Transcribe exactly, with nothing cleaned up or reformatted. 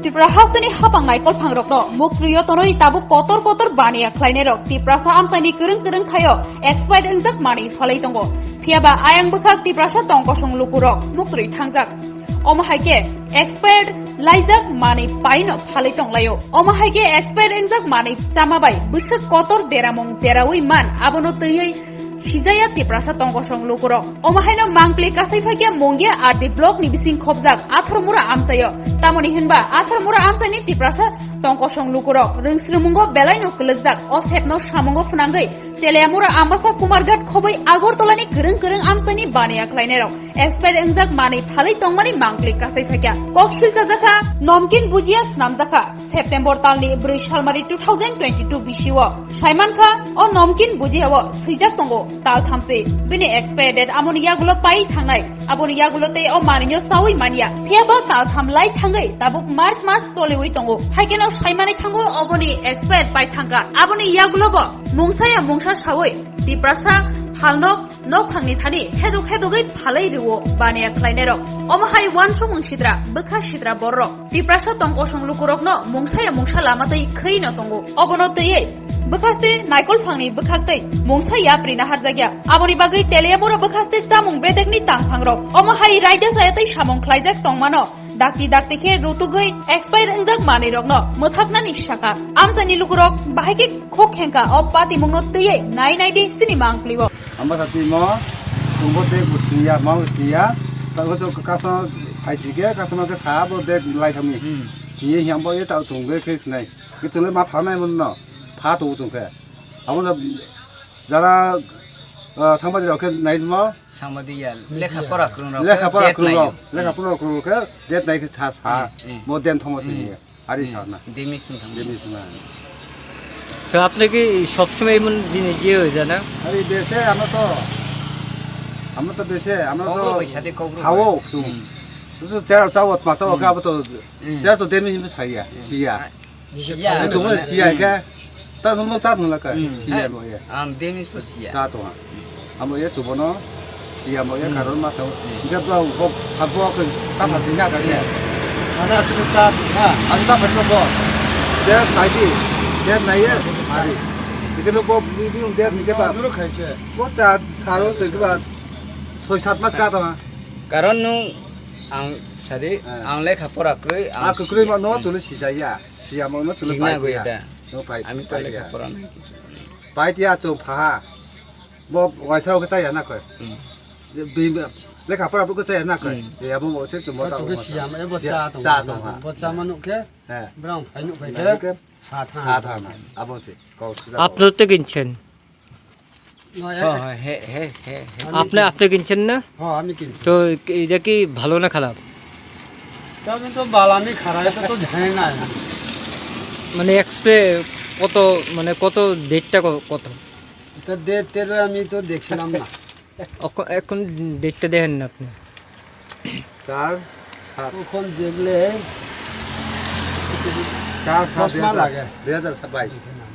Tripura hasteni hapang naikol phangrokno muktruio tonwi tabuk kotor kotor baniya khlainairok Tiprasa amchaini kwrwng kwrwng thaio expired wngjak manwi phalwi tongo. Phiyaba ayang bwkhak Tiprasa tongkosong lukurok muktrwi thangjak. Omo hai khe expired laijak manwi paino phalwi tonglaio. Omo hai khe expired wngjak manwi chama bai bwswk kotor deramung deraui man abono twiwi sijaya Tiprasa tongkosong lukurok. Omo haino mangpli kasai phaikya Mungia R D block ni bising khobjak Atharmura amchaio. Tamoni hinba Atharmura amchaini Tiprasa tongkosong lukurok rwngsrwmungo belaino kwlwkjak. O sepno samungo phwnangwi Teliamura Ambasa Kumarghat khobwi Agartala ni kwrwng kwrwng amchaini baniya khlainairok expired wngjak manwi phalwi tongmani mangpli kasai phaikya. Kok silchajakha, nomkin bujia snamjakha. September talni bwrwi salmari two thousand twenty-two bisio saimankha, o nomkin bujiao swijak tongo tal thamse. Bini expired date amoni yagulo pai thangnai, aboni yagulo tei o manwino saui manya. Phiyaba tal tham lai thangwi tabuk March mas choliwi tongo. Haikheno saimani thango oboni expired pai thangkha. Aboni yagulobo mungsaya mungsa saui Tiprasa phalno nokphangni thani heduk hedugwi phalwi rwo baniya khlainairok. Omo hai uansukmung sidra, bwkha sidra bororok Tiprasa tongkosong lukurokno mungsaya mungsa lama twi khwino tongo. Obono twiwi bwkhaste naikolphangni bwkhaktwi mungsa yapri naharjakya. Aboni bagwi Teliamura bwkhaste chamung bedekni tangphangrok omo hai raida chaya tei samung khlaijak tongmano. Dakti dakti khe rutugwi expire wngjak manwirokno mwthaknani saka. Amchaini lukurok bahai khe khuk khengkha o patimungno twiwi nai nai di sini mangpli-o. Amo satwi mo chwngbo tei bo siniya, ma bo siniya. Tago chwng customer phaisi khe customer khe sa bo date lai thangmi. Hmm. Hiye hiya bo ye ta chwngbo khe sinai. Khe chwngbo ma phanai mo no. Pha to chwng khe. Amo jara, ah, sangbadirok khe naimo. Sangbadia, lekha pora kwrwngrok lekha pora kwrwngrok, lekha pora kwrwngrok khe date nai khe sa, sa. Hmm, hmm. Mo den thangma se hmm. Ari hmm. Sa na. Demi sung thang. Demi sung na. তো আপনি কি সবসময় এমন দিনে গিয়ে হয়ে যায় না? আরে বেশে আমরা তো, আমরা তো বেশে, আমরা তো kokro bai sade kokro খাও bai. Chung. Hmm. Su chera chawat ma chawat hmm. Ka to hmm. Chera to demi sung saya, hmm. Siya. Siya. Chuma siya ka. Ta no cha no la ka. Hmm. Siya mo ya. Ang demi po siya. Cha to ha. Amo ya chubono siya mo ya karon ma to. Ga to bo pha bo ka ta pha dinga ka ya. Ada su cha ha. Ada ta pha to bo. De pai di. De na ya. Ari. Ikeno bo bi bi de ni ka ta. Duro khai se. Bo cha sa ro se ba. Soi sat mas ka to ha. Karon nung ang sadi ang lekha pora kroi ang. Aku kroi ma no chule sijaya. Siya mo no chule pai ya. Ami to lekha pora nai kichu. Pai tiya chwng pha ha. Bo waisa ko chaya na koi. Hmm. Lekha pora bo ko chaya na koi. Hmm. Ya bo mo se chwng mo ta. Chwng siya mo bo cha tong. Cha tong ha. Bo cha manu khe. He. Brang phai nuk phai khe. Sa tha. Sa tha na. Abo se. Kau suja. আপনি তো কিনছেন। No, ya. Oh, he, he, he, he. আপনি, আপনি কিনছেন না? হ্যাঁ, আমি কিনছি। তো এটা কি ভালো না খারাপ? তা আমি তো বালা নি খারাপ, এটা তো জানি না আমি। মানে এক্সপে কত, মানে কত ডেটটা ক-, কত? এটা ডেট তেরো আমি তো দেখছিলাম না। অক-, এখন ডেটটা দেখেন না আপনি। চার সাত। ওখান দেখলে চার সাত চশমা লাগে। দুই হাজার বাইশ। দেখে না।